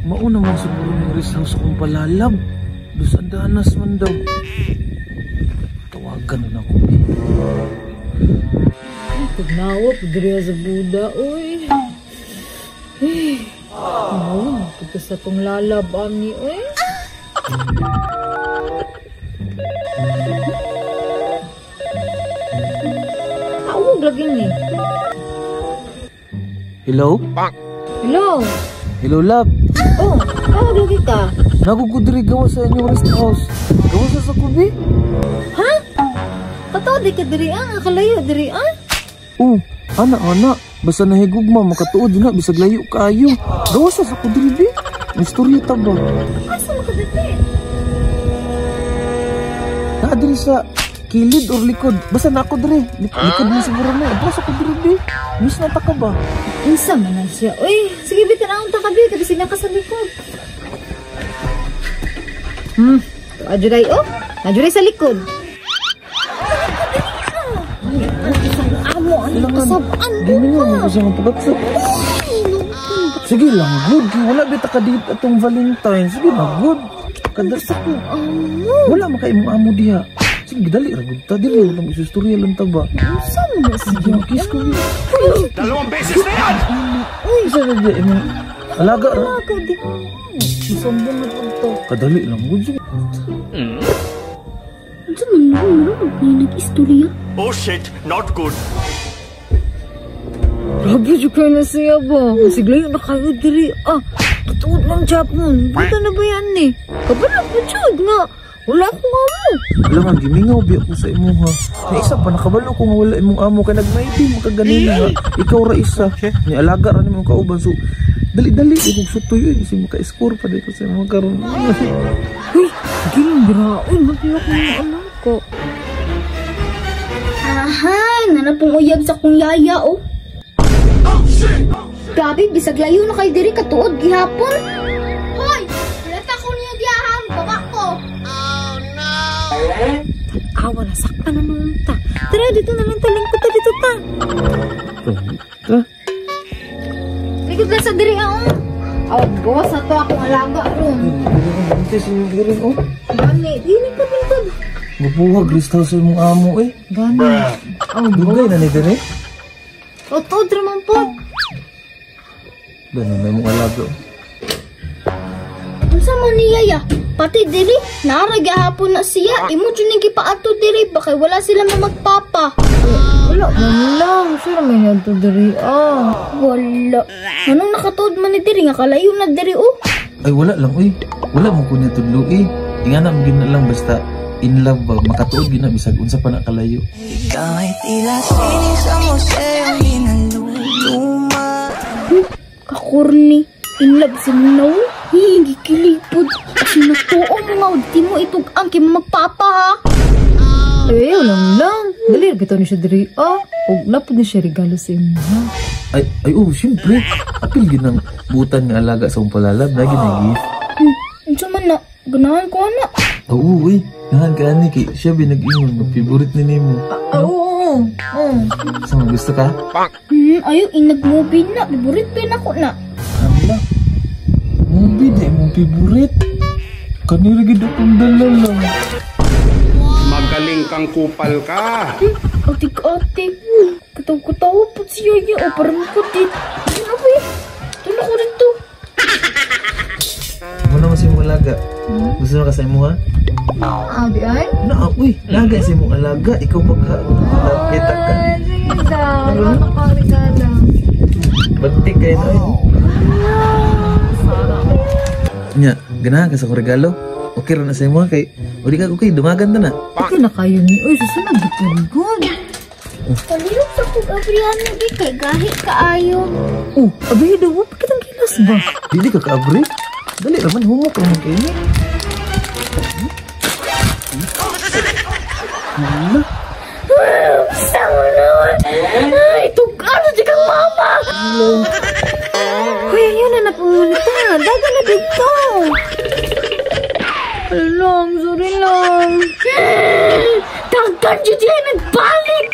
Mauna man siguro ng rest house akong palalab. Dos Andanas man daw. Tawagan na ako. Tagnawa, pagdiriya sa Buda, uy. Ay, oh, pagka sa tong lalab, ani, uy. Tawag lagi ni. Hello? Hello? Hello, love. Oh, tawag lagi ka. Nagugudri gawa sa inyong rest house. Gawa sa kubi? Ha? Totoo, di ka diri ah. Kalayo, diri ah. Oh, ana, ana. Basta nahigugma, makatuod na, bisag layo kaayo. Gawa sa kudri, bi. May istorya ta ba? Asa makadati? Naa diri sa kilid or likod. Basta na ako diri. Likod mo siguro mo. Basta sa kudri, bi. Miss na ta ka ba? Unsa man na siya. Uy, sige, bi, tanawon ta ka, bi. Kabisig na ka sa likod. Ajuray, oh. Ajuray sa likod. Amo, ano kasabaan mo ka? Sige lang, good. Wala bita ka dito atong Valentine. Sige na, good. Kadasa ko. Wala maka imong amo diha. Sige, dali ra gud ta. Dili lang isustorya lang ta ba? Unsa man na Sige, kiss ko. 2 beses na yan! Uy, isa na diya imong alaga ra. Alaga di. Sumbong na pud to. Kadali lang gud. Unsa man na nag-istorya? Oh shit, not good. Grabe jud kayo na siya ba? Siglayo na kayo diri. Ah, katuod lang Japon. Buta na ba yan ni? Kabalo po jud nga. Wala akong amo. Alam nga, gimingaw biya ko sa imuha. Na isa pa, nakabalo ko nga wala imong amo. Kaya nagmaydi mo kaganina nga. Ikaw ra isa. Ni alaga ra ni mong kauban. So, dali-dali. Ikong sutoy yun. Kasi maka-score pa dito sa imong karon. Uy, giling dira. Uy, magpila ko ng anak ko. Aha, nanapong uyab sa kong yaya, oh. Grabe, bisag layo na kayo diri katuod gihapon. Hoy, wala ta ko niyo diyahan, baba ko. Oh no. Awa na sakpan na noon ta. Tara dito na lang ta, lingkod ta dito ta. Ta. Likod lang sa diri ah. Oh, boss na to akong alaga ron. Ante diri oh. Gani, di lingkod lingkod. Mabuhag rest house imong amo eh. Gani. Oh, dugay na ni diri. O, tuod raman po. Ganun na imong alaga. Unsa man ni yaya? Pati diri, naara gihapon na siya. Imo jud ning gipaato diri ba kay wala sila mamagpapa. Wala man lang. Siya may niadto diri ah. Wala. Anong nakatuod man ni diri nga kalayo na diri oh? Ay wala lang oy. Wala mo ko niya tudlo eh. Ingana mo gid na lang basta in love ba makatuod gid na bisag unsa pa na kalayo. Kahit tila sining sa museo hinaluluma. Kakorni, in love si Manaw. Hindi kilipod. Kasi natuo mo nga, di mo itug-ang kay magpapa ha. Eh, walang lang. Dali, bitaw ni siya diri. Ah, og napod ni siya regalo sa imo. Ay, ay, oh, siyempre. Apil gid ng butan nga alaga sa umpalalab. Lagi na gift. Unsa man na, ganahan ko ana. Oo, uy. Ganahan ka ani kay siya binag-ingon nga favorite ni nimo. Oo. Oo. Sa gusto ka? Ayo inag-movie na, favorite pa nako na. Ala. Movie di imong favorite. Kanira gid akong dala lang. Magaling kang kupal ka. Atik-atik. Kataw-katawa po siya niya. O parang kutit. Ano ba eh? Tulog ko rin to. Muna mo si imong alaga. Gusto na ka sa imo ha? Ah, di ay? Na, uy. Naga sa imong alaga. Ikaw pagka. Kita ka. Sige daw. Ano ka regalo? Bagtik kayo na eh. Nya, ganahan ka sa akong regalo? Okay rin na sa imo kay uli ka okay, dumagan ta na. Okay na kayo ni. Uy, susunod di good. Palihog sa kog abrihan di kay gahi kaayo. Oh, abi daw bakit ang gilas ba? Dili ka kaabri. Dali ra man humok ra man kay ni. Hala. Sama naman. Ay, tugano di kang mama. Kuya, yun na napunta. Daga na dito. Lang, sorry lang. Daghan jud yan nagbalik.